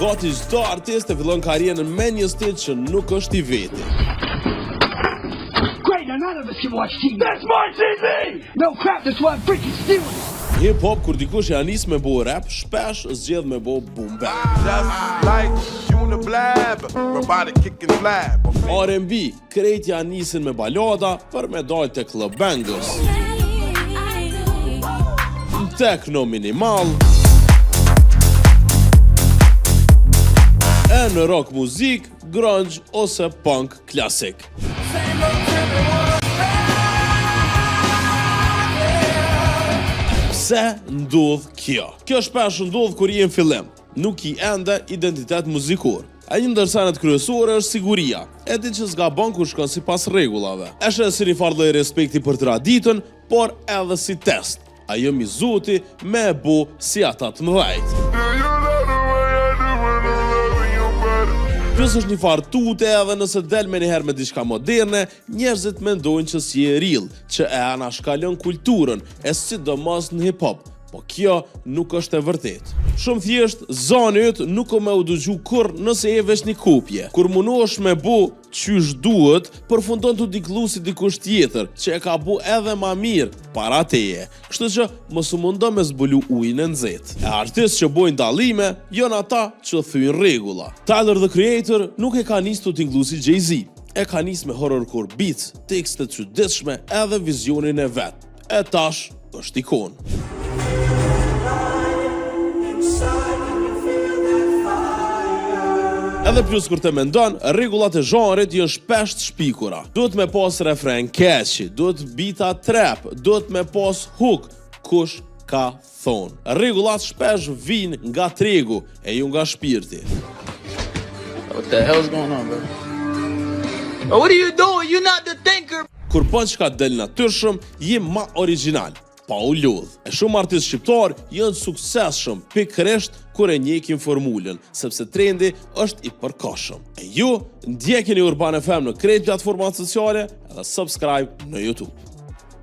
Gati çdo artist e fillon karrierën me një stil që nuk është i veti. Great, now none of us can watch TV. That's my TV! No crap, that's why I'm freaking stealing it. Hip hop kur dikush ja nis me bo rap, shpesh zgjedh me bo boom bap. Just like Uniblab, robotic kicking flab. R&B, krejt ja nisin me balada për me dalë te club bangers. Në techno minimal. E në rock muzik, grunge ose punk klasik. Pse ndodh kjo? Kjo shpesh ndodh kur je në fillim, nuk ki ende identitet muzikor. E një ndër senet kryesore është siguria. E din që s'gabon kur shkon sipas rregullave. E sheh si një farë lloj respekti për traditën, por edhe si test. A jom i zoti me e bo si ata të mëdhejt. Plus është një farë tute edhe nëse del me njëherë me diçka moderne, njerëzit mendojnë që s'je real, që e anashkalon kulturën, e sidomos në hip-hop. Po kjo nuk është e vërtet. Shumë thjesht, zani yt nuk o me u dëgju kurr nëse je veç një kopje. Kur mundohesh me bu qysh duhet, përfundon tu tingëllu si dikush tjetër, që e ka bu edhe ma mirë para teje. Kështu që mos u mundo me zbulu ujin e nxehtë. E artistë që bojnë dallime, janë ata që thyjnë rregulla. Tyler the Creator nuk e ka nis tu tingëllu si Jay-Z. E ka nis me horrorcore beats, tekste të çuditshme edhe vizionin e vet. E tash është ikonë. Edhe plus kur të mendon, rregullat e zhanrit janë shpesh të shpikura. Duhet me pas refren catchy, duhet beat-a trap, duhet me pas hook, kush ka thonë. Rregullat shpesh vijnë nga tregu e ju nga shpirti. What the hell's going on, bro? What are you doing? You're not the thinker. Kur bën çka del natyrshëm, je ma origjinal, pa u lodh. E shumë artistë shqiptar janë suksesshëm pikërisht kur e ndjekin formulën, sepse trendi është i përkohshëm. E ju ndjekeni Urban FM në krejt platformat sociale edhe subscribe në YouTube.